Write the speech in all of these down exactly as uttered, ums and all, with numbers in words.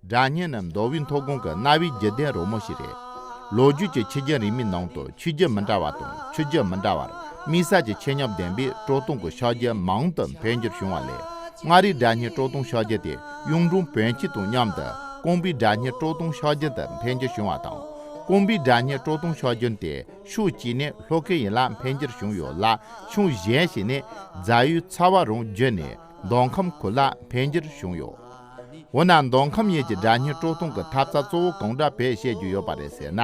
སྒྲ་སྙན་ནི་མདོ་དབུས་མཐོ་སྒང་གི་རྣ་བའི་བརྒྱུད་ལྡན་རོལ་མོ་ཞིག་རེད། ལོ་རྒྱུས་ཀྱི་ཆོས་བརྒྱུད་རིས་མེད་ནང་དུ་ཆོས་བརྒྱུད་མི་འདྲ་བ་དང་ཆོས་བརྒྱུད་མི་འདྲ་བར་དམིགས་བསལ་གྱི་ཆོས་ཉམས་ལྡན་པའི་སྤྲོ་སྟོན་གྱི་ཕྱག་རྒྱུན་མང་དུ་འཕེལ་འགྱུར་བྱུང་བ་ལས། མངའ་རིས་སྒྲ་སྙན་སྤྲོ་སྟོན་ཕྱག་རྒྱུན་དེ་གཡུང་དྲུང་བོན་སྐྱིད་དང་མཉམ་དུ་ཀོང་པོའི་སྒྲ་སྙན་སྤྲོ་སྟོན་ཕྱག་རྒྱུན་དུ་འཕེལ་འགྱུར་བྱུང་བ་དང་། ཀོང་པོའི་སྒྲ་སྙན་སྤྲོ་སྟོན་ཕྱག་རྒྱུན་དེ་ཕྱོགས་གཅིག་ནས་ལྷོ་ཁའི་ཡུལ་ལ་འཕེལ་འགྱུར་བྱུང་ཡོད་ལ། ཕྱོགས་གཞན་ཞིག་ནས་རྫ་ཡུལ་ཚ་བ་རང་བརྒྱུད་ནས་མདོ་ཁམས་ཁུལ་ལ་འཕེལ་འགྱུར་བྱུང་ཡོད། འོ་ན་མདོ་ཁམས་ཡུལ་གྱི་སྒྲ་སྙན་སྤྲོ་སྟོན་གྱི་ཐབས་རྩལ་གཙོ་བོ་གང་འདྲ་བེད་སྤྱད་རྒྱུ་ཡོད་པ་རེད་ཟེར་ན།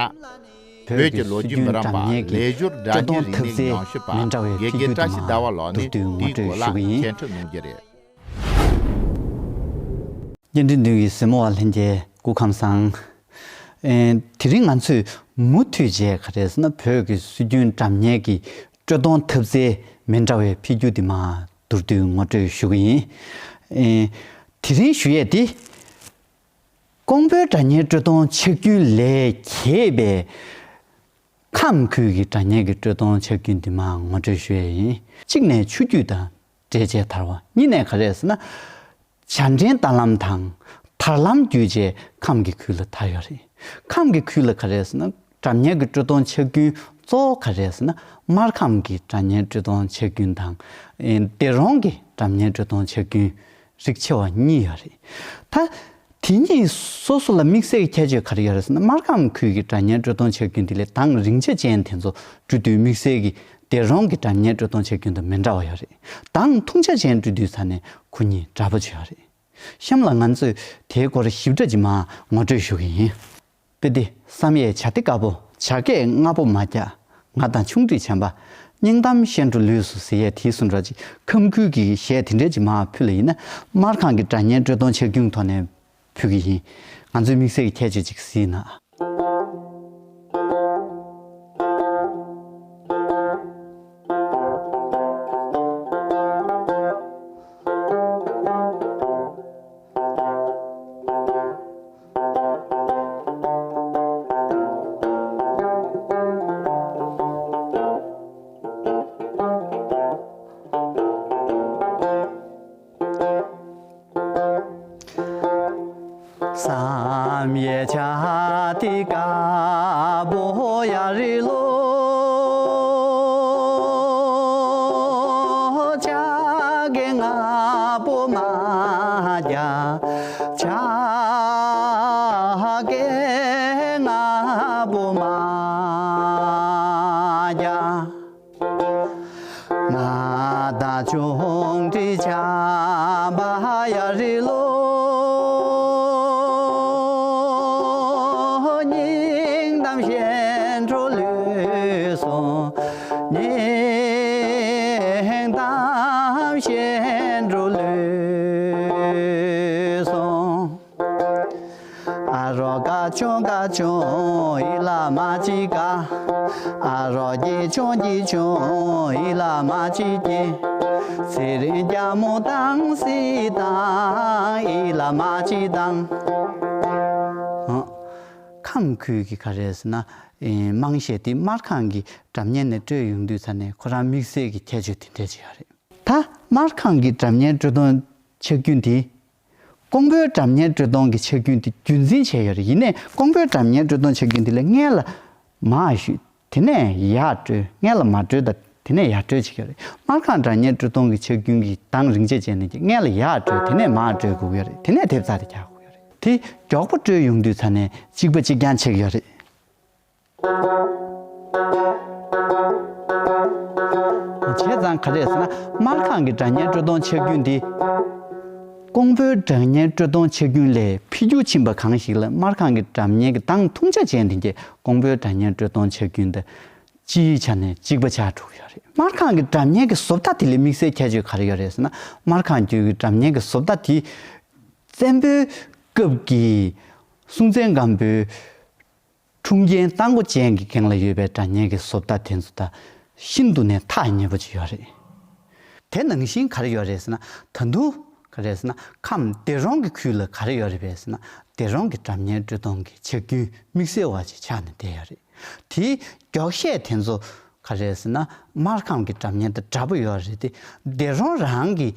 བོད་ཀྱི་ལོ་རྒྱུས་མི་རིང་བ་ལས་སྦྱོར་སྒྲ་སྙན་རིག་གནས་ཉམས་ཞིབ་པ་དགེ་རྒན་བཀྲ་ཤིས་ཟླ་བ་ལགས་ནས་དེའི་སྐོར་ལ་འཆད་ཁྲིད་གནང་རྒྱུ་རེད། བརྙན་འཕྲིན་མདུན་གྱི་གཟིགས་མོ་བ་ལྷན་རྒྱས་སྐུ་ཁམས་བཟང་། ཨེ། དེ་རིང་ང་ཚོས་མུ་མཐུད་བྱས་ག་རེ་ཟེར་ན། བོད་ཀྱི་སྲོལ་རྒྱུན་སྒྲ་སྙན་གྱི་སྤྲོ་སྟོན་ཐབས་རྩལ་མི་འདྲ་བའི་འཕེལ་འགྱུར་འདི་མར་མདོར་བསྡུས་ངོ་སྤྲོད་ཞུ་གི་ཡིན། ཨེ། དེ་རིང་ཞུ་ཡས་འདི། ཀོང་པོའི་སྒྲ་སྙན་སྤྲོ་སྟོན་ཕྱག་རྒྱུན་ལས་གྱེས་པའི་ཁམས་ཁུལ་གྱི་སྒྲ་སྙན་གྱི་སྤྲོ་སྟོན་ཕྱག་རྒྱུན་འདི་མར་ངོ་སྤྲོད་ཞུ་ཡས་ཡིན། གཅིག་ནས་ཆོས་བརྒྱུད་དང་འབྲེལ་བྱས་དར་བ། གཉིས་ནས་ག་རེ་ཟེར་ན། བྱ་འདྲེན་རྟ་ལམ་དང་དར་ལམ་བརྒྱུད་བྱས་ཁམས་ཀྱི་ཁུལ་ལ་དར་ཡོད་རེད། ཁམས་ཀྱི་ཁུལ་ལ་ག་རེ་ཟེར་ན། སྒྲ་སྙན་གྱི་སྤྲོ་སྟོན་ཕྱག་རྒྱུན་གཙོ་བོ་ག་རེ་ཟེར་ན། སྨར་ཁམས་ཀྱི་སྒྲ་སྙན་སྤྲོ་སྟོན་ཕྱག་རྒྱུན་དང་། ཨེ། སྡེ་རོང་གི་སྒྲ་སྙན་སྤྲོ་སྟོན་ཕྱག་རྒྱུན་རིགས་ཆེ་བ་གཉིས་ཡོད་རེད། ད་དེ་གཉིས་སོ་སོ་ལ་དམིགས་བསལ་གྱི་ཁྱད་ཆོས་ག་རེ་ཡོད་རེད་ཟེར་ན། སྨར་ཁམས་ཁུལ་གྱི་སྒྲ་སྙན་སྤྲོ་སྟོན་ཕྱག་རྒྱུན་དེ་ལས་གདངས་རིང་ཆ་ཅན་དེ་ཚོ་སྤྲོ་དུས་དམིགས་བསལ་གྱི་སྡེ་རོང་གི་སྒྲ་སྙན་སྤྲོ་སྟོན་ཕྱག་རྒྱུན་དང་མི་འདྲ་བ་ཡོད་རེད། གདངས་ཐུང་ཆ་ཅན་སྤྲོ་དུས་ས་ནས་ཁོ་གཉིས་འདྲ་པོ་ཅིག་ཡོད་རེད། གཤམ་ལ་ང་ཚོས་དེའི་སྐོར་ཞིབ་ཕྲ་ཅིག་མར་ངོ་སྤྲོད་ཞུ་གི་ཡིན། དཔེ་འདི། བསམ་ཡས་བྱ་དེ་དཀར་པོ། བྱ་སྐད་རྔ་པོ་མ་རྒྱག། ང་དང་ཆུང་དུས་བྱམས་པ། སྙིང་གཏམ་བཤད་འགྲོ་ལུས་སུ་ཟེར་ཡས་དེའི་གསུང་སྒྲོག་ཅིག་ཁམས་ཁུལ་གྱི་གཞས་དེ་འདྲས་ཅིག་མར་ཕུལ་ལ་ཡིན་ན། སྨར་ཁམས་ཀྱི་སྒྲ་སྙན་སྤྲོ་སྟོན་ཕྱག་རྒྱུན་ཐོག་ནས་ཕུལ་གྱི་ཡིན། ང་ཚོའི་དམིགས་བསལ་གྱི་ཁྱད་ཆོས་ཅིག་གཟིགས་ན། བསམ་ཡས་བྱ་དེ་དཀར་པོ་ཡར་ལོ། བྱ་སྐད་རྔ་པོ་མ་རྒྱག། བྱ་སྐད་རྔ་པོ་མ་རྒྱག། ང་དང་ཆུང་དུས་བྱམས་པ་ཡར་ལོ། སྙིང་གཏམ་བཤད་འགྲོ་ལུས་སོང་། སྙིང་གཏམ་བཤད་འགྲོ་ལུས་སོང་། ཨ་རོ་ཀ་ཅོང་ཀ་ཅོང་ཡིད་ལ་མ་ཅི་ཀ། ཨ་རོ་ཀྱི་ཅོང་ཀྱི་ཅོང་ཡིད་ལ་མ་ཅི་ཀྱི། ཚེ་རིང་རྒྱ་མོ་དང་སི་དང་ཡིད་ལ་མ་ཅི་དང་། ཨ། ཁམས་ཁུལ་གྱི་ག་རེ་ཟེར་ན། ཨེ། དམངས་གཞས་དེ་སྨར་ཁམས་ཀྱི་སྒྲ་སྙན་ནས་སྤྲོས་ཡོང་དུས་ས་ནས་ཁོ་རང་དམིགས་བསལ་གྱི་ཁྱད་ཆོས་དེ་འདྲ་ཅིག་ཡོད་རེད། ད་སྨར་ཁམས་ཀྱི་སྒྲ་སྙན་སྤྲོ་སྟོན་ཕྱག་རྒྱུན་དེ། ཀོང་པོའི་སྒྲ་སྙན་སྤྲོ་སྟོན་གྱི་ཕྱག་རྒྱུན་དེ་རྒྱུན་འཛིན་བྱས་ཡོད་རེད། ཡིན་ནའི་ཀོང་པོའི་སྒྲ་སྙན་སྤྲོ་སྟོན་ཕྱག་རྒྱུན་དེ་ལ་སྔོན་ལ་མར་བཞུད། དེ་ནས་ཡར་སྤྲོས། སྔོན་ལ་མར་སྤྲོས་དང་དེ་ནས་ཡར་སྤྲོས་བྱེད་ཀྱི་ཡོད་རེད། སྨར་ཁམས་སྒྲ་སྙན་སྤྲོ་སྟོན་གྱི་ཕྱག་རྒྱུན་གྱི་གདངས་རིང་ཆ་ཅན་ནི་སྔོན་ལ་ཡར་སྤྲོས། དེ་ནས་མར་སྤྲོས་དགོས་ཀྱི་ཡོད་རེད། དེ་ནས་དེབ་རྩ་དེ་རྒྱག་དགོས་ཀྱི་ཡོད་རེད། དེ་མགྱོགས་པོ་སྤྲོས་ཡོང་དུས་ས་ནས་གཅིག་པ་གཅིག་རྐྱང་ཆགས་ཀྱི་ཡོད་རེད། བྱས་ཙང་ག་རེ་ཟེར་ན། སྨར་ཁམས་ཀྱི་སྒྲ་སྙན་སྤྲོ་སྟོན་ཕྱག་རྒྱུན་འདི། ཀོང་པོའི་སྒྲ་སྙན་སྤྲོ་སྟོན་ཕྱག་རྒྱུན་ལས་འཕེལ་འགྱུར་ཕྱིན་པ་གང་ཞིག་ལ། སྨར་ཁམས་ཀྱི་སྒྲ་སྙན་གྱི་གདངས་ཐུང་ཆ་ཅན་དེ་གྱད་ཀོང་པོའི་སྒྲ་སྙན་སྤྲོ་སྟོན་ཕྱག་རྒྱུན་དང་སྤྱིའི་ཆ་ནས་གཅིག་པ་ཆགས་འགྲོ་གི་ཡོད་རེད། སྨར་ཁམས་ཀྱི་སྒྲ་སྙན་གྱི་བཟོ་ལྟ་དེ་ལ་དམིགས་བསལ་ཁྱད་ཆོས་ག་རེ་ཡོད་རེད་ཟེར་ན། སྨར་ཁམས་རྒྱུད་ཀྱི་སྒྲ་སྙན་གྱི་བཟོ་ལྟ་དེ་བཙན་པོའི་སྐབས་ཀྱི་སྲོང་བཙན་སྒམ་པོའི་འཁྲུངས་རྐྱེན་རྟ་མགོ་ཅན་གྱི་སྒང་ལ་ཡོད་པའི་སྒྲ་སྙན་གྱི་བཟོ་ལྟ་དེ་ཚོ་དང་ཤིན་ཏུ་ནས་ཐག་ཉེ་པོ་ཅིག་ཡོད་རེད། དེ་ནང་བཞིན་ག་རེ་ཡོད་རེད་ཟེར་ན། ད་དུང་ག་རེ་ཟེར་ན། ཁམས་སྡེ་རོང་གི་ཁུལ་ལ་ག་རེ་ཡོད་རེད་པས་ཟེར་ན། སྡེ་རོང་གི་སྒྲ་སྙན་སྤྲོ་སྟོན་གྱི་ཕྱག་རྒྱུན་དམིགས་བསལ་བ་ཅིག་ཆགས་ནས་བསྡད་ཡོད་རེད། དེའི་མགྱོགས་བཤད་དེ་ཚོ་ག་རེ་ཟེར་ན། སྨར་ཁམས་ཀྱི་སྒྲ་སྙན་དང་འདྲ་པོ་ཡོད་རེད་དེ། སྡེ་རོང་རང་གི་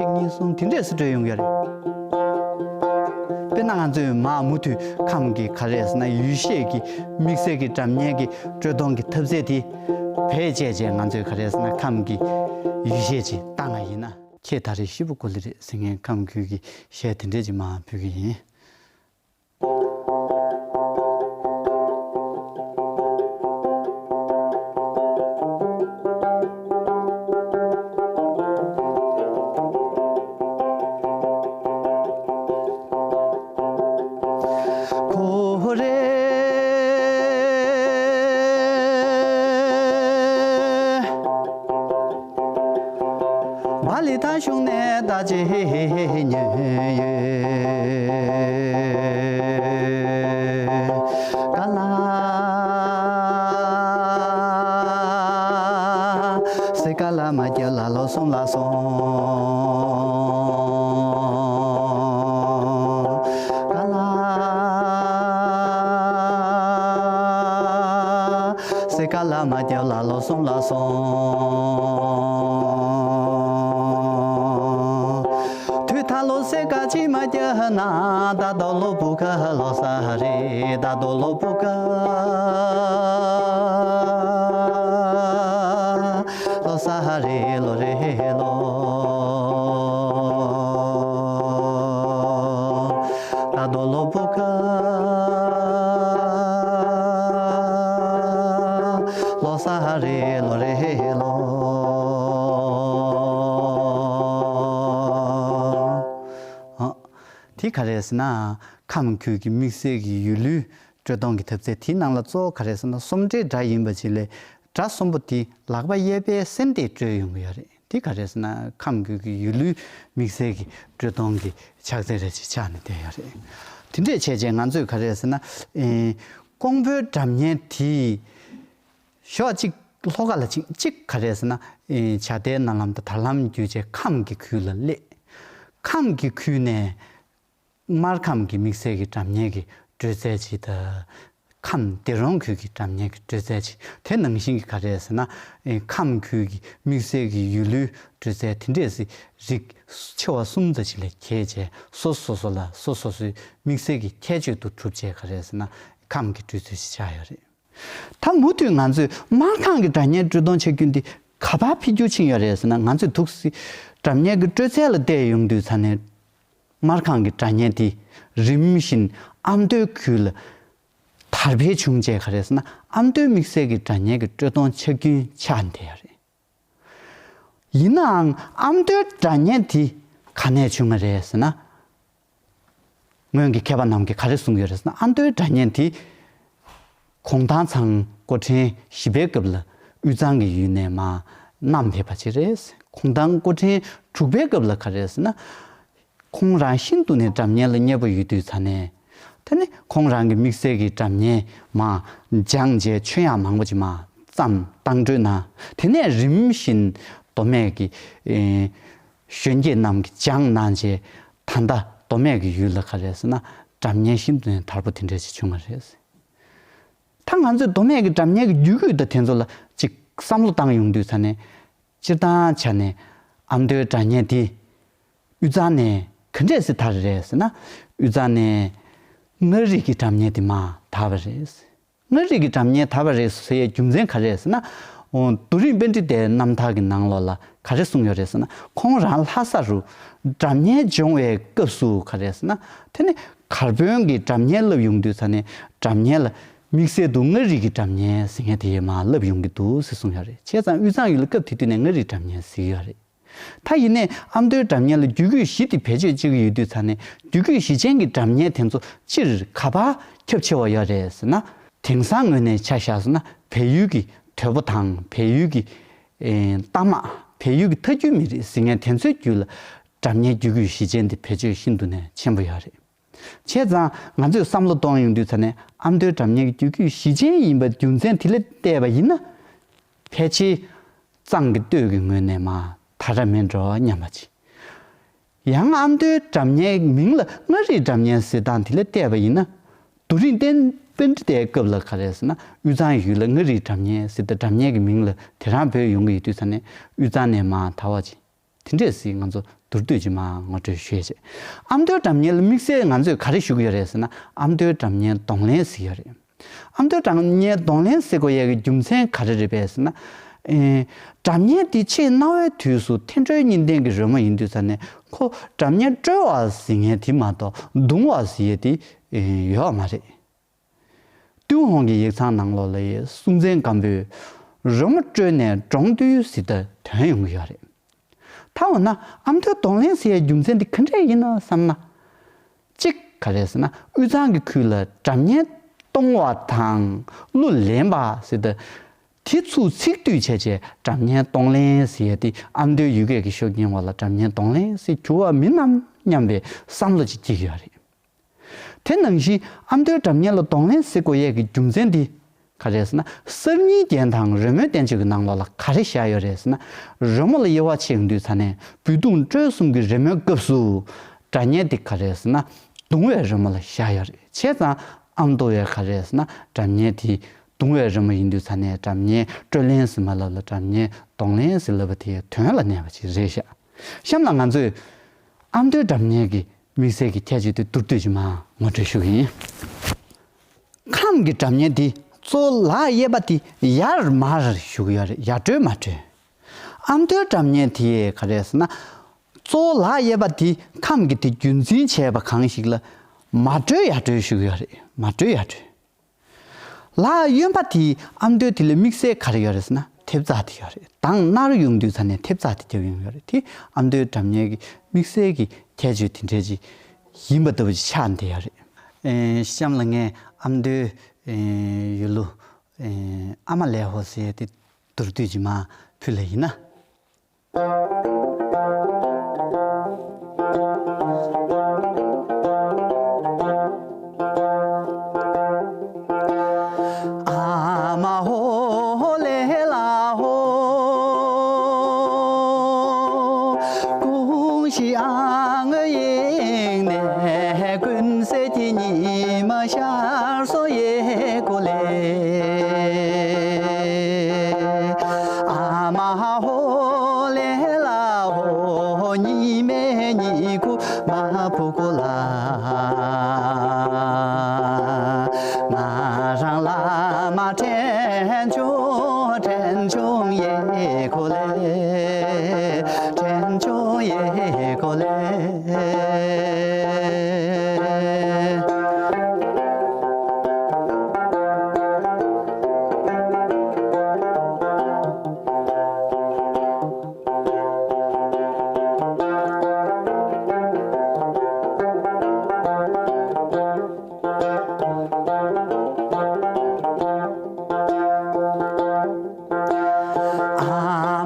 གཅིག་གཉིས་གསུམ་དེ་འདྲས་སུ་འགྲོ་ཡོང་གི་རེད། དཔེར་ན་ང་ཚོས་མར་མུ་མཐུད་ཁམས་ཀྱི་ག་རེ་ཟེར་ན་ཡུལ་ཤེས་ཀྱི་དམིགས་བསལ་གྱི་སྒྲ་སྙན་གྱི་དཀྲོལ་གཏོང་གི་ཐབས་ཚད་དེ་བེད་སྤྱད་བྱས་ང་ཚོས་ག་རེ་ཟེར་ན་ཁམས་ཀྱི་ཡུལ་ཤེས་ཅིག་བཏང་བ་ཡིན་ན། ཁྱེད་ད་རེས་ཤི་བོ་ཀོ་ལི་རེད་ཟེར་མཁན་ཁམས་ཁུལ་གྱི་གཞས་དེ་འདྲས་ཅིག་མར་ཕུལ་གྱི་ཡིན། ཁོ་རེ། བ་ལི་ཐང་གཞུང་ནས་ད་ཅི་ཉོས་ཡོད། ཀ་ལ། སེ་ཀ་ལ་མ་སྐྱ་ལ་ལོ་སོང་ལ་སོང་། ཀ་ལ། སེ་ཀ་ལ་མ་སྐྱ་ལ་ལོ་སོང་ལ་སོང་། དུས་ད་ལོ་སེ་ཀ་ཅི་མ་སྐྱ་ན་ད་དོ་ལོ་བུ་ཁ་ལོ་ས་རེ་ད་དོ་ལོ་བུ་ཁ། ལོ་ས་རེ་ལོ་རེ་ལོ། ད་དོ་ལོ་བུ་ཁ། ལོ་ས་རེ་ལོ་རེ་ལོ། ཨ། དེ་ག་རེ་ཟེར་ན་ཁམས་ཁུལ་གྱི་དམིགས་བསལ་གྱི་ཡུལ་ལུས་དཀྲོལ་གཏོང་གི་ཐབས་ཚད་དེའི་ནང་ལ་གཙོ་བོ་ག་རེ་ཟེར་ན་གསུམ་སྒྲིལ་སྒྲ་ཡིན་པ་ཅིག་ལས། སྒྲ་གསུམ་པོ་དེ་ལག་པ་གཡས་པའི་སེན་དེ་དཀྲོལ་ཡོང་གི་ཡོད་རེད། དེ་ག་རེ་ཟེར་ན་ཁམས་ཁུལ་གྱི་ཡུལ་ལུས་དམིགས་བསལ་གྱི་དཀྲོལ་གཏོང་གི་ཕྱག་རྫས་རེ་ཞིག་ཆགས་ནས་བསྡད་ཡོད་རེད། དེ་འདྲས་བྱས་རྗེས་ང་ཚོས་ག་རེ་ཟེར་ན། ཨེ། ཀོང་པོའི་སྒྲ་སྙན་དེ་ཞོག་གཅིག་ལྷོ་ཁ་ལ་ཕྱིན། གཅིག་ག་རེ་ཟེར་ན། ཨེ། བྱ་དེའི་རྣ་ལམ་དང་དར་ལམ་བརྒྱུད་བྱས་ཁམས་ཀྱི་ཁུལ་ལ་སླེབས། ཁམས་ཀྱི་ཁུལ་ནས། སྨར་ཁམས་ཀྱི་དམིགས་བསལ་གྱི་སྒྲ་སྙན་གྱི་དཀྲོལ་རྩལ་ཅིག་དང་། ཁམས་སྡེ་རོང་ཁུལ་གྱི་སྒྲ་སྙན་གྱི་དཀྲོལ་རྩལ་ཅིག་དེ་ནང་བཞིན་གྱི་ག་རེ་ཟེར་ན། ཨེ། ཁམས་ཁུལ་གྱི་དམིགས་བསལ་གྱི་ཡུལ་ལུས་དཀྲོལ་རྩལ་དེ་འདྲས་སི་རིགས་ཆེ་བ་གསུམ་ཙམ་ཅིག་ལ་གྱེས་བྱས་སོ་སོ་སོ་ལ་སོ་སོ་སོའི་དམིགས་བསལ་གྱི་ཁྱད་ཆོས་དུ་གྲུབ་བྱས་ག་རེ་ཟེར་ན་ཁམས་ཀྱི་དཀྲོལ་རྩལ་ཞིག་ཆགས་ཡོད་རེད། ད་མུ་མཐུད་ང་ཚོས་སྨར་ཁམས་ཀྱི་སྒྲ་སྙན་དཀྲོལ་གཏོང་བྱ་རྒྱུ་འདི་ག་པར་འཕེལ་འགྱུར་ཕྱིན་ཡོད་རེད་ཟེར་ན། ང་ཚོས་འདུག་སེ་སྒྲ་སྙན་གྱི་དཀྲོལ་རྩལ་ལ་བལྟས་ཡོང་དུས་ཙ་ནས། སྨར་ཁམས་ཀྱི་སྒྲ་སྙན་དེ་རིམ་བཞིན་ཨ་མདོའི་ཁུལ་ལ་དར་འཕེལ་བྱུང་རྗེས་ག་རེ་ཟེར་ན་ཨ་མདོའི་དམིགས་བསལ་གྱི་སྒྲ་སྙན་གྱི་དཀྲོལ་གཏོང་ཆག་རྒྱུན་ཆགས་བསྡད་ཡོད་རེད། ཡིན་ནའང་ཨ་མདོའི་སྒྲ་སྙན་དེ་ག་ནས་བྱུང་བ་རེད་ཟེར་ན། སྔོན་གྱི་མཁས་པ་རྣམས་ཀྱིས་ག་རེ་གསུངས་ཡོད་རེད་ཟེར་ན། ཨ་མདོའི་སྒྲ་སྙན་དེ་གུང་ཐང་ཚང་སྐུ་ཕྲེང་བཞི་པའི་སྐབས་ལ་ དབུས་གཙང་གི་ཡུལ་ནས་མར་བསྣམས་ཕེབས་པ་ཅིག་རེད། ཁོང་ཐང་སྐུ་ཕྲེང་དྲུག་པའི་སྐབས་ལ་ག་རེ་ཟེར་ན། ཁོང་རང་ཤིན་ཏུ་ནས་སྒྲ་སྙན་ལ་མཉེས་པོ་ཡོད་དུས་ཙ་ནས། དེ་ནས་ཁོང་རང་གི་དམིགས་བསལ་གྱི་སྒྲ་སྙན་མར་སྦྱངས་རྗེས་མཆོད་ཡང་མང་པོ་ཅིག་མར་བརྩམས་བཏང་འགྲོ་ན། དེ་ནས་རིམ་བཞིན་མདོ་སྨད་ཀྱི་ཨེ་གཞོན་སྐྱེས་རྣམས་ཀྱིས་སྦྱངས་གནང་རྗེས། ད་ལྟ་མདོ་སྨད་ཀྱི་ཡུལ་ལ་ག་རེ་ཟེར་ན། སྒྲ་སྙན་ཤིན་ཏུ་ནས་དར་པོ་དེ་འདྲ་ཞིག་བྱུང་བ་རེད། ད་ང་ཚོས་མདོ་སྨད་ཀྱི་སྒྲ་སྙན་གྱི་རྒྱུད་སྐུད་དང་དེ་ཚོ་ལ་ཅིག་བསམ་བློ་བཏང་ཡོང་དུས་ཙ་ནས། སྤྱིར་བཏང་ཆ་ནས་ཨ་མདོའི་སྒྲ་སྙན་དེ་དབུས་གཙང་ནས་ག་འདྲས་སེ་དར་རེད་ཟེར་ན། དབུས་གཙང་ནས་མངའ་རིས་ཀྱི་སྒྲ་སྙན་དེ་མར་དར་བ་རེད། མངའ་རིས་ཀྱི་སྒྲ་སྙན་དར་བ་རེད་ཟེར་ཡའི་རྒྱུ་མཚན་ག་རེ་རེད་ཟེར་ན། འོ། རྡོ་རིང་པཎྜི་ཏའི་རྣམ་ཐར་གྱི་ནང་ལོགས་ལ་ག་རེ་གསུངས་ཡོད་རེད་ཟེར་ན། ཁོང་རང་ལྷ་ས་རུ་སྒྲ་སྙན་སྦྱོང་བའི་སྐབས་སུ་ག་རེ་ཟེར་ན། དེ་ནི་མཁར་དཔོན་གྱིས་སྒྲ་སྙན་བསླབ་ཡོང་དུས་ཙ་ནས། སྒྲ་སྙན་ལ་དམིགས་བསལ་དུ་མངའ་རིས་ཀྱི་སྒྲ་སྙན་ཟེར་མཁན་དེ་མར་བསླབ་ཡོང་གི་འདུག་ཟེར་གསུངས་ཡོད་རེད། བྱས་ཙང་དབུས་གཙང་ཡུལ་ལ་སྐབས་དེ་དུས་ནས་མངའ་རིས་སྒྲ་སྙན་ཟེར་གྱི་ཡོད་རེད། ད་ཡིན་ནའི་ཨ་མདོའི་སྒྲ་སྙན་ལ་རྒྱུད་སྐུད་བཞི་དེ་བེད་སྤྱོད་བྱེད་ཀྱི་ཡོད་དུས་ཙ་ནས། རྒྱུད་སྐུད་བཞི་ཅན་གྱི་སྒྲ་སྙན་དེ་ཚོ་སྤྱིར་ག་པར་ཁྱབ་ཆེ་བ་ཡོད་རེད་ཟེར་ན། དེང་སང་ངོས་ནས་ཆ་བཞག་ཟེར་ན། བལ་ཡུལ་གྱི་དོལ་པོ་དང་། བལ་ཡུལ་གྱི་ཨེ་རྟ་དམག་བལ་ཡུལ་གྱི་ཐ་རྒྱུད་མི་རིགས་ཟེར་མཁན་དེ་ཚོའི་རྒྱུད་ལ་སྒྲ་སྙན་རྒྱུད་སྐུད་བཞི་ཅན་དེ་བེད་སྤྱོད་ཤིན་ཏུ་ནས་ཆེན་པོ་ཡོད་རེད། བྱས་ཙང་ང་ཚོས་བསམ་བློ་གཏོང་ཡོང་དུས་ཙ་ནས། ཨ་མདོའི་སྒྲ་སྙན་གྱི་རྒྱུད་སྐུད་བཞི་ཅན་ཡིན་པའི་རྒྱུ་མཚན་དེ་ལ་བལྟས་པ་ཡིན་ན། ཕལ་ཆེར་གཙང་གི་སྟོད་ཀྱི་ངོས་ནས་མར་དར་ར་མེད་འགྲོ་སྙམ་པ་ཅིག། ཡང་ཨ་མདོའི་སྒྲ་སྙན་མིང་ལ་མངའ་རིས་སྒྲ་སྙན་ཟེར་སྟངས་དེ་ལ་བལྟས་པ་ཡིན་ན། རྡོ་རིང་བསྟན་པཎྜི་ཏའི་སྐབས་ལ་ག་རེ་ཟེར་ན། དབུས་གཙང་ཡུལ་ལ་མངའ་རིས་སྒྲ་སྙན་ཟེར་ཏེ་སྒྲ་སྙན་གྱི་མིང་ལ་དེ་རང་འབོད་ཡོང་གི་ཡོད་དུས་ཙ་ནས། དབུས་གཙང་ནས་མར་དར་བ་ཅིག། དེ་འདྲས་སེ་ང་ཚོ་མདོར་བསྡུས་ཀྱིས་མར་ངོ་སྤྲོད་ཞུས་བྱས། ཨ་མདོའི་སྒྲ་སྙན་ལ་དམིགས་བསལ་ང་ཚོས་ག་རེ་ཞུ་གི་ཡོད་རེད་ཟེར་ན། ཨ་མདོའི་སྒྲ་སྙན་གདོང་ལེན་ཟེར་ཡོད་རེད། ཨ་མདོའི་སྒྲ་སྙན་གདོང་ལེན་ཟེར་དགོས་ཡག་གི་རྒྱུ་མཚན་ག་རེ་རེད་པས་ཟེར་ན། ཨེ། སྒྲ་སྙན་དེ་ཆེས་རྣ་བའི་དུས་སུ་འཐེན་འཕྲོའི་གཉིས་ལྡན་གྱི་རོལ་མོ་ཡིན་དུས་ཙ་ནས། ཁོ་སྒྲ་སྙན་དཀྲོལ་བ་ཟེར་མཁན་དེ་མ་གཏོགས་རྡུང་བ་ཟེར་ཡས་དེ་ཡོད་མ་རེད། ཏུན་ཧོང་གི་ཡིག་ཚང་ནང་ལོགས་ལ་ཡི་སྲོང་བཙན་སྒམ་པོས་རོལ་མོ་དཀྲོལ་ནས་འབྲོང་བཏུལ་ཟེར་ཏེ་དོན་ཡོང་གི་ཡོད་རེད། ད་འོ་ན་ཨ་མདོའི་གདོང་ལེན་ཟེར་ཡའི་རྒྱུ་མཚན་དེ་ག་འདྲས་ཡིན་ན་བསམ་ན། གཅིག་ག་རེ་ཟེར་ན། དབུས་གཙང་གི་ཁུལ་ལ་སྒྲ་སྙན་གཏོང་བ་དང་གླུ་ལེན་པ་ཟེར་ཏེ། དེ་ཚོ་ཚིག་བསྡུས་བྱས་བྱས་སྒྲ་སྙན་གདོང་ལེན་ཟེར་ཡས་དེ། ཨ་མདོའི་ཡུལ་སྐད་ཀྱི་ཤུགས་རྐྱེན་འོག་ལ་སྒྲ་སྙན་གདོང་ལེན་ཟེར་གྱུར་བ་མིན་ནམ་སྙམ་པའི་བསམ་བློ་ཅིག་སྐྱེ་གི་ཡོད་རེད། དེ་ནང་བཞིན་ཨ་མདོའི་སྒྲ་སྙན་ལ་གདོང་ལེན་ཟེར་དགོས་ཡས་ཀྱི་རྒྱུ་མཚན་འདི་ག་རེ་ཟེར་ན། གསར་རྙིང་རྒྱན་དང་རོལ་མོའི་བསྟན་བཅོས་ཀྱི་ནང་ལོགས་ལ་ག་རེ་བཞག་ཡོད་རེད་ཟེར་ན། རོལ་མོ་ལ་དབྱེ་བ་ཕྱེ་ཡོང་དུས་ཙ་ནས། སྦུལ་དུང་དཀྲོལ་གསུམ་གྱི་རོལ་མོའི་སྐབས་སུ་སྒྲ་སྙན་འདི་ག་རེ་ཟེར་ན། རྡུང་བའི་རོལ་མོ་ལ་བཞག་ཡོད་རེད། བྱས་ཙང་ཨ་མདོ་བས་ག་རེ་ཟེར་ན། སྒྲ་སྙན་དེ་རྡུང་བའི་རོལ་མོ་ཡིན་དུས་ཙ་ནས། སྒྲ་སྙན་དཀྲོལ་ལེན་ཟེར་མ་ལབ་ལ། སྒྲ་སྙན་གདོང་ལེན་ཟེར་ལབ་པ་དེ་དོན་ལ་གནས་པ་ཅིག་རེད་ཤག། གཤམ་ལ་ང་ཚོས་ཨ་མདོའི་སྒྲ་སྙན་གྱི་དམིགས་བསལ་གྱི་ཁྱད་ཆོས་དེ་མདོར་བསྡུས་ཤིག་མར་ངོ་སྤྲོད་ཞུ་གི་ཡིན། ཁམས་ཀྱི་སྒྲ་སྙན་དེ་གཙོ་བོ་ལག་གཡས་པ་དེ་ཡར་མར་ཞུ་གི་ཡོད་རེད། ཡར་དཀྲོལ་མར་དཀྲོལ། ཨ་མདོའི་སྒྲ་སྙན་དེ་ག་རེ་ཟེར་ན། གཙོ་བོ་ལག་གཡས་པ་དེ་ཁམས་ཀྱི་དེ་རྒྱུན་འཛིན་བྱས་པ་གང་ཞིག་ལ་མར་དཀྲོལ་ཡར་དཀྲོལ་ཞུ་གི་ཡོད་རེད། མར་དཀྲོལ་ཡར་དཀྲོལ། ལག་གཡོན་པ་དེ་ཨ་མདོའི་དེ་ལ་དམིགས་བསལ་ག་རེ་ཡོད་རེད་ཟེར་ན། མཐེབ་རྩ་དེ་ཡོད་རེད། དང་ནར་ཡོང་དུས་ཙ་ནས་མཐེབ་རྩ་དེ་རྒྱབ་ཡོང་ཡོད་རེད། དེ་ཨ་མདོའི་སྒྲ་སྙན་གྱི་དམིགས་བསལ་གྱི་ཁྱད་ཆོས་དེ་འདྲ་ཅིག་ཡིན་པ་ལྟ་བུ་ཅིག་ཆགས་བསྡད་ཡོད་རེད། ཨེ། གཤམ་ལ་ངས་ཨ་མདོའི་ཨེ་ཡུལ་ལུང་ཨེ་ཨ་མ་ལས་ཧོ་ཟེར་ཡས་དེ་མདོར་བསྡུས་ཅིག་མར་ཕུལ་ལེ་ཡིན་ན།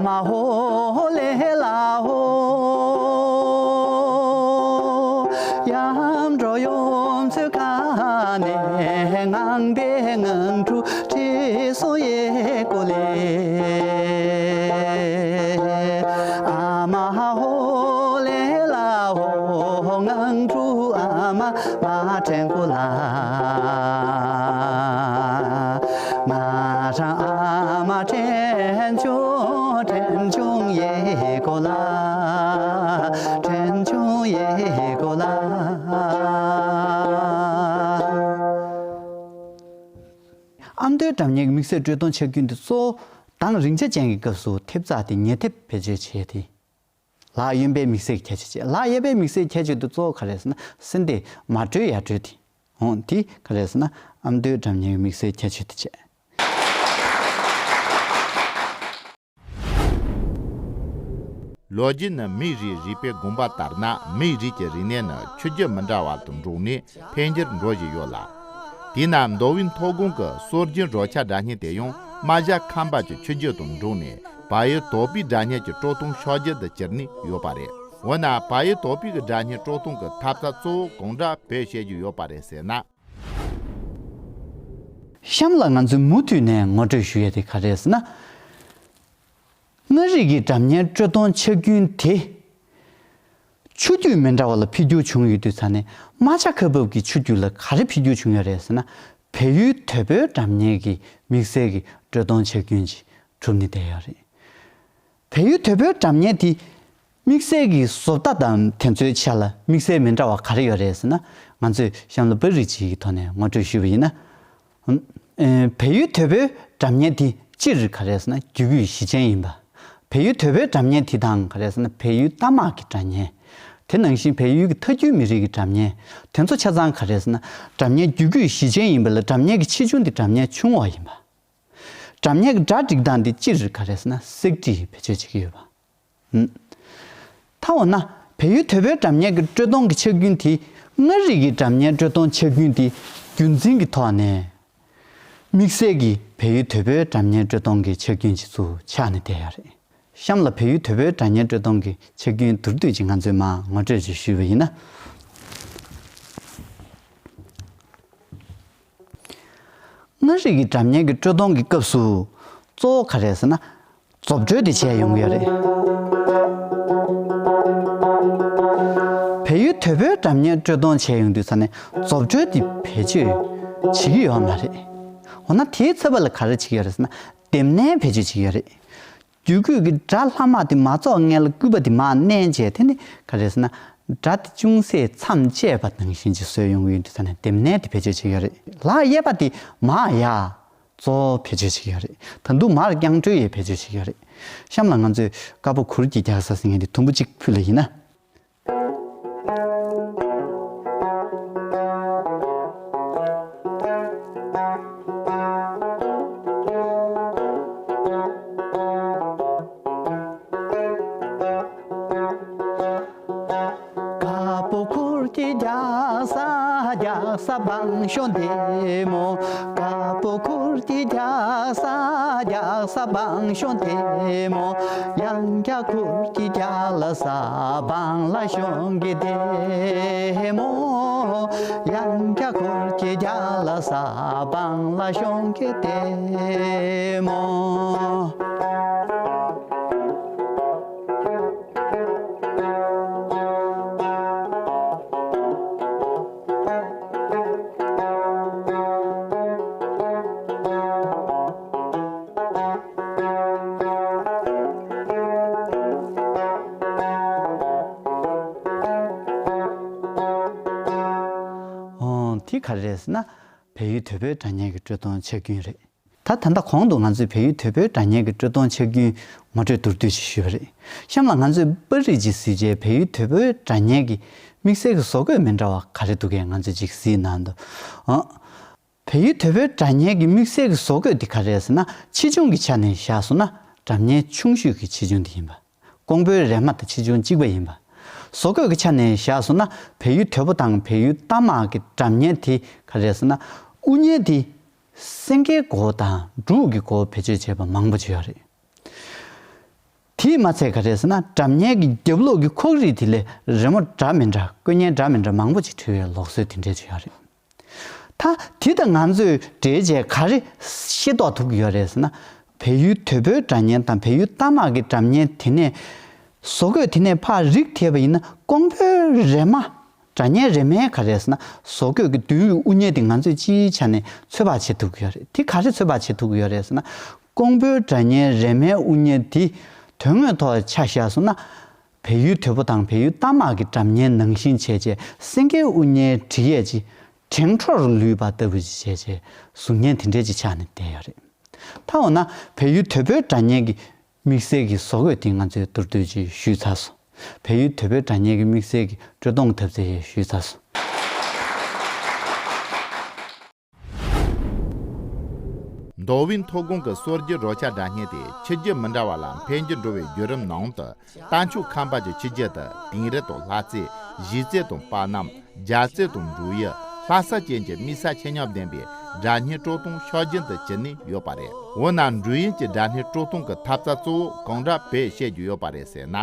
མ་ཧོ་ལེ་ལ་ཧོ། ཡམ་འགྲོ་ཡོམ་ཚུ་ཁ་ནས་ངང་པའི་ངང་གྲུ་ཁྲི་སོ་ཡེ་གོ་ལེ། ཨ་མ་ཧོ་ལེ་ལ་ཧོ། ངང་གྲུ་ཨ་མ་མ་དྲན་གོ་ལ། ང་རང་ཨ་མ་དྲན་བྱུང་། དྲན་བྱུང་ཡེ་གོ་ལ། དྲན་བྱུང་ཡེ་གོ་ལ། ཨ་མདོའི་སྒྲ་སྙན་གྱི་དམིགས་བསལ་དཀྲོལ་གཏོང་ཆག་རྐྱེན་དེ་གཙོ་བོ་གདངས་རིང་ཆ་ཅན་གྱི་སྐབས་སུ་ཐེབས་རྩ་དེ་ཉེ་ཐེབས་བེད་སྤྱོད་བྱེད་དེ། ལག་གཡས་པའི་དམིགས་བསལ་གྱི་ཁྱད་ཆོས་བྱས། ལག་གཡས་པའི་དམིགས་བསལ་ཁྱད་ཆོས་དེ་གཙོ་བོ་ག་རེ་ཟེར་ན། སེན་ཏེ་མར་དཀྲོལ་ཡར་དཀྲོལ་དེ། འོང་དེ་ག་རེ་ཟེར་ན། ཨ་མདོའི་སྒྲ་སྙན་གྱི་དམིགས་བསལ་ཁྱད་ཆོས་དེ་བྱས། ལོ་རྒྱུས་ནི་མིའི་རིགས་རིག་པའི་དགོངས་པ་ལྟར་ན། མིའི་རིགས་ཀྱི་རིག་གནས་ནི་ཆོས་བརྒྱུད་མི་འདྲ་བ་དང་འགྲོགས་ནས་འཕེལ་འགྱུར་འགྲོ་བཞིན་ཡོད་ལ། དེས་ན་མདོ་དབུས་མཐོ་སྒང་གི་སྲོལ་རྒྱུན་རོལ་ཆ་སྒྲ་སྙན་དེ་ཡང་རྨ་བྱ་ཁམས་པ་གྱི་ཆོས་བརྒྱུད་དང་འགྲོགས་ནས་བལ་ཡུལ་དྭགས་པོའི་སྒྲ་སྙན་གྱི་དཀྲོལ་གཏོང་ཕྱོགས་བསྒྱུར་དུ་གྱུར་ནས་ཡོད་པ་རེད། འོ་ན་བལ་ཡུལ་དྭགས་པོའི་གི་སྒྲ་སྙན་དཀྲོལ་གཏོང་གི་ཐབས་རྩ་གཙོ་བོ་གང་འདྲ་བེད་སྤྱད་ཀྱི་ཡོད་པ་རེད་ཟེར་ན། གཤམ་ལ་ང་ཚོས་མུ་མཐུད་ནས་ངོ་སྤྲོད་ཞུ་ཡས་དེ་ག་རེ་རེད་ཟེར་ན། མངའ་རིས་ཀྱི་སྒྲ་སྙན་དཀྲོལ་གཏོང་ཆག་རྐྱེན་དེ། ཆོས་བརྒྱུད་མི་འདྲ་བ་ལ་འཕེལ་འགྱུར་བྱུང་ཡོད་དུས་ཙ་ནས། རྨ་བྱ་ཁ་འབབ་ཀྱི་ཆོས་བརྒྱུད་ལ་ག་རེ་འཕེལ་འགྱུར་བྱུང་ཡོད་རེད་ཟེར་ན། བལ་ཡུལ་དོལ་པོའི་སྒྲ་སྙན་གྱི་དམིགས་བསལ་གྱི་དཀྲོལ་གཏོང་ཆག་རྐྱེན་ཅིག་གྲུབ་ནས་བསྡད་ཡོད་རེད། བལ་ཡུལ་དོལ་པོའི་སྒྲ་སྙན་དེ་དམིགས་བསལ་གྱི་བཟོ་ལྟ་དང་དེ་ཚོའི་ཆ་ལ་དམིགས་བསལ་མི་འདྲ་བ་ག་རེ་ཡོད་རེད་ཟེར་ན། ང་ཚོས་གཤམ་ལ་པར་རིས་གཅིག་གི་ཐོག་ནས་ངོ་སྤྲོད་ཞུས་པ་ཡིན་ན། ཨ། བལ་ཡུལ་དོལ་པོའི་སྒྲ་སྙན་དེ་སྤྱིར་ག་རེ་ཟེར་ན། རྒྱུད་སྐུད་བཞི་ཅན་ཡིན་པ། བལ་ཡུལ་དོལ་པོའི་སྒྲ་སྙན་དེ་དང་ག་རེ་ཟེར་ན། བལ་ཡུལ་རྟ་དམག་གི་སྒྲ་སྙན། དེ་ནང་བཞིན་བལ་ཡུལ་གྱི་ཐལ་འགྱུར་མི་རིགས་ཀྱི་སྒྲ་སྙན། དེ་ཚོ་ཆ་ཚང་ག་རེ་ཟེར་ན། སྒྲ་སྙན་རྒྱུད་སྐུད་བཞི་ཅན་ཡིན་པ་ལ་སྒྲ་སྙན་གྱི་ཆེ་ཆུང་དེ་སྒྲ་སྙན་ཆུང་བ་ཡིན་པ། སྒྲ་སྙན་གྱི་སྒྲ་སྒྲིག་སྟངས་དེ་སྤྱིར་ག་རེ་ཟེར་ན། གསེག་སྒྲིག་བེད་སྤྱོད་བྱེད་ཀྱི་ཡོད་པ། ད་འོ་ན་བལ་ཡུལ་དོལ་པོའི་སྒྲ་སྙན་གྱི་དཀྲོལ་གཏོང་གི་ཆག་རྐྱེན་དེ། མངའ་རིས་ཀྱི་སྒྲ་སྙན་དཀྲོལ་གཏོང་ཆག་རྐྱེན་དེ་རྒྱུན་འཛིན་གྱི་ཐོག་ནས། དམིགས་བསལ་གྱི་བལ་ཡུལ་དོལ་པོའི་སྒྲ་སྙན་དཀྲོལ་གཏོང་གི་ཆག་རྐྱེན་ཅིག་ཏུ་ཆགས་ནས་བསྡད་ཡོད་རེད། གཤམ་ལ་བལ་ཡུལ་དོལ་པོའི་སྒྲ་སྙན་དཀྲོལ་གཏོང་གི་ཆག་རྐྱེན་མདོར་བསྡུས་ཅིག་ང་ཚོས་མར་ངོ་སྤྲོད་ཅིག་ཞུས་པ་ཡིན་ན། མངའ་རིས་ཀྱི་སྒྲ་སྙན་གྱི་དཀྲོལ་གཏོང་གི་སྐབས་སུ་གཙོ་བོ་ག་རེ་ཟེར་ན། རྫོབ་དཀྲོལ་དེ་བྱས་ཡོང་གི་ཡོད་རེད། བལ་ཡུལ་དོལ་པོའི་སྒྲ་སྙན་དཀྲོལ་གཏོང་བྱས་ཡོང་དུས་ཙ་ནས་རྫོབ་དཀྲོལ་དེ་བེད་སྤྱོད་བྱེད་ཀྱི་ཡོད་མ་རེད། འོ་ན་དེའི་ཚབ་པ་ལ་ག་རེ་བྱེད་ཀྱི་ཡོད་རེད་ཟེར་ན། དེབ་སྣོན་བེད་སྤྱོད་བྱེད་ཀྱི་ཡོད་རེད། རྒྱུད་སྐུད་ཀྱི་སྒྲ་ལྷག་མ་དེ་མ་རྫོགས་སྔོན་ལ་སྐུད་པ་དེ་མར་མནན་བྱས། དེ་ནས་ག་རེ་ཟེར་ན། སྒྲ་དེ་ཅུང་ཟད་མཚམས་བཅད་པ་ནང་བཞིན་ཅིག་བཟོས་ཡོང་གི་ཡོད་དུས་ཙ་ནས་དེབ་སྣོན་དེ་བེད་སྤྱོད་བྱེད་ཀྱི་ཡོད་རེད། ལག་གཡས་པ་དེ་མར་ཡར་གཙོ་བོ་བེད་སྤྱོད་བྱེད་ཀྱི་ཡོད་རེད། ད་དུང་མར་རྒྱང་དཀྲོལ་ཡས་བེད་སྤྱོད་བྱེད་ཀྱི་ཡོད་རེད། གཤམ་ལ་ང་ཚོས་དཀར་པོ་གུར་གྱི་རྒྱག་ས་ཟེར་མཁན་དེ་དུམ་བུ་གཅིག་ཕུལ་ལ་ཡིན་ན། དཀར་པོ་གུར་གྱི་རྒྱག་ས་རྒྱག་ས་བང་ཤོང་བདེ་མོ། དཀར་པོ་གུར་གྱི་རྒྱག་ས་རྒྱག་ས་བང་ཤོང་བདེ་མོ། ཡང་བསྐྱར་གུར་གྱི་རྒྱག་ལ་ས་བང་ལ་ཤོང་གི་བདེ་མོ། ཡང་བསྐྱར་གུར་གྱི་རྒྱག་ལ་ས་བང་ལ་ཤོང་གི་བདེ་མོ། འོ། དེ་ག་རེ་རེད་ཟེར་ན། བལ་ཡུལ་དོལ་པོའི་སྒྲ་སྙན་གྱི་དཀྲོལ་གཏོང་ཆག་རྐྱེན་རེད། ད་ད་ལྟ་གོང་དུ་ང་ཚོས་བལ་ཡུལ་དོལ་པོའི་སྒྲ་སྙན་གྱི་དཀྲོལ་གཏོང་ཆག་རྐྱེན་ངོ་སྤྲོད་མདོར་བསྡུས་ཤིག་ཞུས་པ་རེད། གཤམ་ལ་ང་ཚོས་པར་རིས་ཅིག་གཟིགས་རྗེས་བལ་ཡུལ་དོལ་པོའི་སྒྲ་སྙན་གྱི་དམིགས་བསལ་གྱི་བཟོ་བཀོད་མི་འདྲ་བ་ག་རེ་འདུག་གས་ང་ཚོས་ཅིག་གཟིགས་གནང་དང་། ཨ། བལ་ཡུལ་དོལ་པོའི་སྒྲ་སྙན་གྱི་དམིགས་བསལ་གྱི་བཟོ་བཀོད་འདི་ག་རེ་རེད་ཟེར་ན། ཆེ་ཆུང་གི་ཆ་ནས་བཞག་སོང་ན་སྒྲ་སྙན་ཆུང་ཤོས་ཀྱི་ཆེ་ཆུང་འདི་ཡིན་པ། ཀོང་པོའི་རས་མ་དང་ཆེ་ཆུང་གཅིག་པ་ཡིན་པ། བཟོ་བཀོད་ཀྱི་ཆ་ནས་བཞག་སོང་ན་བལ་ཡུལ་དོལ་པོ་དང་བལ་ཡུལ་རྟ་དམག་གི་སྒྲ་སྙན་དེ་ག་རེ་རེད་ཟེར་ན། དབུ་བརྙན་དེ་སེང་གེའི་མགོ་དང་འབྲུག་གི་མགོ་བེད་སྤྱོད་བྱས་པ་མང་པོ་ཅིག་ཡོད་རེད། དེས་མ་ཚད་ག་རེ་ཟེར་ན། སྒྲ་སྙན་གྱི་རྒྱབ་ལོགས་ཀྱི་ཁོག་རིལ་དེ་ལས་རི་མོ་འདྲ་མི་འདྲ། བརྐོས་བརྙན་འདྲ་མི་འདྲ་མང་པོ་ཅིག་བྲིས་པའི་ལུགས་སྲོལ་དེ་འདྲས་ཅིག་ཡོད་རེད། ད་དེ་དང་ང་ཚོས་འབྲེལ་བྱས་ག་རེ་ཤེས་རྟོགས་ཐུབ་ཀྱི་ཡོད་རེད་ཟེར་ན། བལ་ཡུལ་དོལ་པོའི་སྒྲ་སྙན་དང་བལ་ཡུལ་རྟ་དམག་གི་སྒྲ་སྙན་དེ་ནས་བཟོ་བཀོད་དེ་ནས་ཕར་རིག་ཐེབས་པ་ཡིན་ན། ཀོང་པོའི་རེ་མ། སྒྲ་སྙན་རེ་མའི་ག་རེ་ཟེར་ན། བཟོ་བཀོད་ཀྱི་མདུན་དབུ་བརྙེས་དེ་ང་ཚོས་སྤྱིའི་ཆ་ནས་ཚོད་དཔག་བྱེད་ཐུབ་ཀྱི་ཡོད་རེད། དེ་ག་རེ་ཚོད་དཔག་བྱེད་ཐུབ་ཀྱི་ཡོད་རེད་ཟེར་ན། ཀོང་པོའི་སྒྲ་སྙན་རེ་མའི་དབུ་བརྙེས་དེ་དོན་དངོས་ཐོག་ཆ་བཞག་སོང་ན། བལ་ཡུལ་དོལ་པོ་དང་བལ་ཡུལ་རྟ་དམག་གི་སྒྲ་སྙན་ནང་བཞིན་བྱས་བྱས། སེང་གེའི་དབུ་བརྙེས་བྲིས་ཡས་ཀྱི་བྲང་ཁྲོར་ལུས་པ་ལྟ་བུ་ཞིག་བྱས་བྱས་གཟུགས་བརྙན་དེ་འདྲས་ཅིག་ཆགས་ནས་བསྡད་ཡོད་རེད། ད་འོ་ན་བལ་ཡུལ་དོལ་པོའི་སྒྲ་སྙན་གྱི་དམིགས་བསལ་གྱི་བཟོ་བཀོད་དེ་ང་ཚོས་མདོར་བསྡུས་ཅིག་ཞུས་ཚར་སོང་། བལ་ཡུལ་དོལ་པོའི་སྒྲ་སྙན་གྱི་དམིགས་བསལ་གྱི་དཀྲོལ་གཏོང་ཐེབས་རྩ་ཞིག་ཞུས་ཚར་སོང་། མདོ་དབུས་མཐོ་སྒང་གི་སྲོལ་རྒྱུན་རོལ་ཆ་སྒྲ་སྙན་དེ་ཆུ་རྒྱུན་མི་འདྲ་བ་ལ་འཕེལ་འགྱུར་འགྲོ་བའི་བརྒྱུད་རིམ་ནང་དུ། རྟ་མཆོག་ཁམས་པ་གྱི་ཆུ་རྒྱུན་དུ་དིང་རི་དང་ལྷ་རྩེ། གཞིས་རྩེ་དང་པ་སྣམ། རྒྱ་རྩེ་དང་འབྲུག་ཡུལ། ལྷ་ས་ཅན་གྱི་དམིགས་བསལ་ཆེ་ཉམས་ལྡན་པའི་སྒྲ་སྙན་དཀྲོལ་གཏོང་ཕྱོགས་སྒྲིག་ཏུ་གྱུར་ནས་ཡོད་པ་རེད། འོ་ན་འབྲུག་ཡུལ་གྱི་སྒྲ་སྙན་དཀྲོལ་གཏོང་གི་ཐབས་རྩ་གཙོ་བོ་གང་འདྲ་བེད་སྤྱད་རྒྱུ་ཡོད་པ་རེད་ཟེར་ན།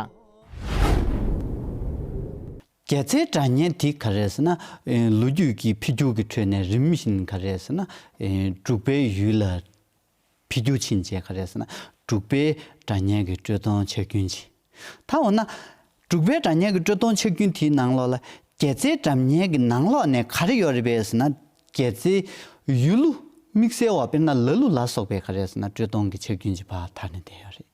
རྒྱ་རྩེའི་སྒྲ་སྙན་དེ་ག་རེ་ཟེར་ན། ཨེ། ལོ་རྒྱུས་ཀྱི་འཕེལ་འགྱུར་གྱི་ཁྲོད་ནས་རིམ་བཞིན་ག་རེ་ཟེར་ན། ཨེ། འབྲུག་པའི་ཡུལ་ལ་འཕེལ་འགྱུར་ཕྱིན་བྱས་ག་རེ་ཟེར་ན། འབྲུག་པའི་སྒྲ་སྙན་གྱི་དཀྲོལ་གཏོང་བྱ་རྒྱུན་ཅིག། ད་འོ་ན་འབྲུག་པའི་སྒྲ་སྙན་གྱི་དཀྲོལ་གཏོང་བྱ་རྒྱུན་དེའི་ནང་ལོགས་ལ། རྒྱ་རྩེའི་སྒྲ་སྙན་གྱི་ནང་ལོགས་ནས་ག་རེ་ཡོད་རེད་པས་ཟེར་ན། རྒྱ་རྩེའི་ཡུལ་ལུང་དམིགས་བསལ་བ། དཔེར་ན་ལ་ལུ་ལ་སོགས་པའི་ག་རེ་ཟེར་ན། དཀྲོལ་གཏོང་གི་བྱ་རྒྱུན་ཅིག་ཕར་དར་ནས་བསྡད་ཡོད་རེད།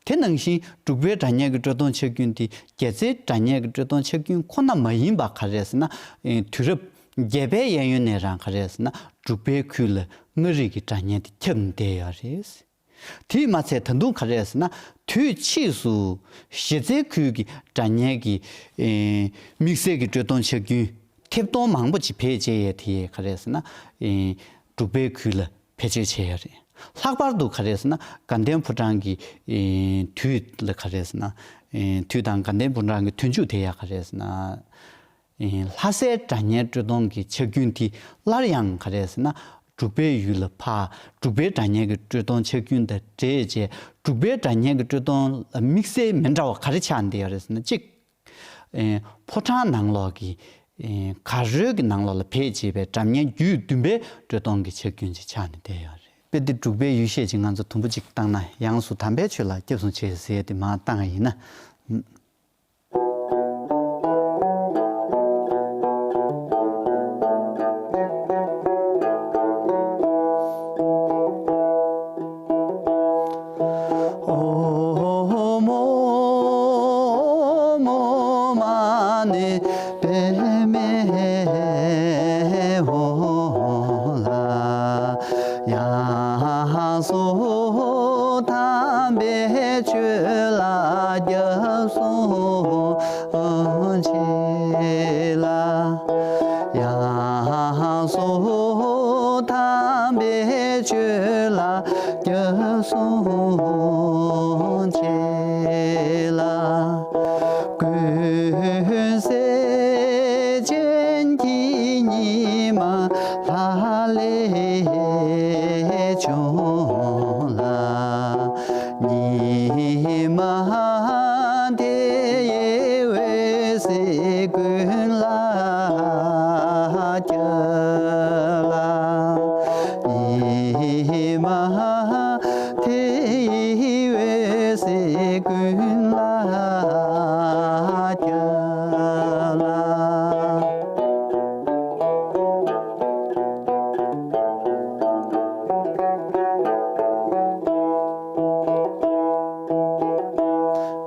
དེ་ནང་བཞིན་འབྲུག་པའི་སྒྲ་སྙན་གྱི་དཀྲོལ་གཏོང་བྱ་རྒྱུན་དེ་རྒྱ་རྩེའི་སྒྲ་སྙན་གྱི་དཀྲོལ་གཏོང་བྱ་རྒྱུན་ཁོ་ན་མ་ཡིན་པ་ག་རེ་ཟེར་ན། ཨེ། དུས་རབས་བརྒྱད་པའི་གཡས་གཡོན་ནས་རང་ག་རེ་ཟེར་ན། འབྲུག་པའི་ཁུལ་ལ་མངའ་རིས་ཀྱི་སྒྲ་སྙན་དེ་ཁྱབ་ནས་བསྡད་ཡོད་རེད། དེས་མ་ཚད་ད་དུང་ག་རེ་ཟེར་ན། དུས་ཕྱིས་སུ་གཞིས་རྩེའི་ཁུལ་གྱི་སྒྲ་སྙན་གྱི། ཨེ། དམིགས་བསལ་གྱི་དཀྲོལ་གཏོང་བྱ་རྒྱུན་ཐེར་གཏོང་མང་པོ་ཅིག་བེད་སྤྱད་ཡས་དེ་ག་རེ་ཟེར་ན། ཨེ། འབྲུག་པའི་ཁུལ་ལ་བེད་སྤྱོད་བྱས་ཡོད་རེད། ལྷག་པར་དུ་ག་རེ་ཟེར་ན། དགའ་ལྡན་ཕོ་བྲང་གི། ཨེ། དུས་ལ་ག་རེ་ཟེར་ན། ཨེ། དུས་དང་དགའ་ལྡན་ཕོ་བྲང་གི་དུས་མཇུག་དེ་ཡ་ག་རེ་ཟེར་ན། ཨེ། ལྷ་སའི་སྒྲ་སྙན་དཀྲོལ་གཏོང་གི་བྱ་རྒྱུན་དེ་སླར་ཡང་ག་རེ་ཟེར་ན། འབྲུག་པའི་ཡུལ་ལ་ཕར་འབྲུག་པའི་སྒྲ་སྙན་གྱི་དཀྲོལ་གཏོང་བྱ་རྒྱུན་དང་འབྲེལ་བྱས། འབྲུག་པའི་སྒྲ་སྙན་གྱི་དཀྲོལ་གཏོང་ལ་དམིགས་བསལ་མི་འདྲ་བ་ག་རེ་ཆགས་བསྡད་ཡོད་རེད་ཟེར་ན། གཅིག། ཨེ། ཕོ་བྲང་ནང་ལོགས་ཀྱི། ཨེ། གར་རོལ་གྱི་ནང་ལོགས་ལ་བེད་སྤྱད་པའི་སྒྲ་སྙན་རྒྱུད་བདུན་པའི་དཀྲོལ་གཏོང་གི་བྱ་རྒྱུན་ཅིག་ཆགས་ནས་བསྡད་ཡོད་རེད། དཔེ་འདི་འབྲུག་པའི་ཡུལ་ཤེས་ཅིག་ང་ཚོ་དུམ་བུ་གཅིག་བཏང་ན། ཡང་སུ་དམ་པའི་ཆོས་ལ་སྐྱབས་སུ་མཆི་ཟེར་ཏེ་མར་བཏང་བ་ཡིན་ན། ཡང་སུ་དམ་པའི་ཆོས་ལ་སྐྱབས་སུ་མཆི་ལ། ཡང་སུ་དམ་པའི་ཆོས་ལ་སྐྱབས་སུ་མཆི་ལ། ཀུན་གསལ་ཅན་གྱི་ཉི་མ་ལྷ་ལས་བྱུང་ལ། ཉི་མ་དེ་ཡི་འོད་ཟེར་ཀུན་ལ་ཁྱབ་ལ། ཉི་མ་དེ་ཡི་འོད་ཟེར་ཀུན་ལ་ཁྱབ་ལ།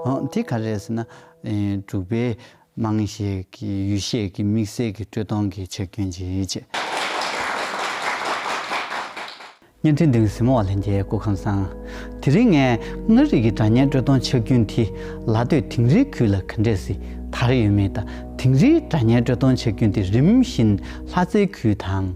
འོ། འདི་ག་རེ་རེད་ཟེར་ན། ཨེ། འབྲུག་པའི་དམངས་གཞས་ཀྱི་ཡུལ་གཞས་ཀྱི་དམིགས་བསལ་གྱི་དཀྲོལ་གཏོང་གི་བྱ་རྒྱུན་ཅིག་བྱས། བརྙན་འཕྲིན་མདུན་གཟིགས་མོ་བ་ལྷན་རྒྱས་སྐུ་ཁམས་བཟང་། དེ་རིང་ངས་མངའ་རིས་ཀྱི་སྒྲ་སྙན་དཀྲོལ་གཏོང་བྱ་རྒྱུན་དེ་ལ་སྟོད་དིང་རིའི་ཁུལ་ལ་ག་འདྲས་སེ་དར་ཡོད་མེད་དང་། དིང་རིའི་སྒྲ་སྙན་དཀྲོལ་གཏོང་བྱ་རྒྱུན་དེ་རིམ་བཞིན་ལྷ་རྩེའི་ཁུལ་དང་།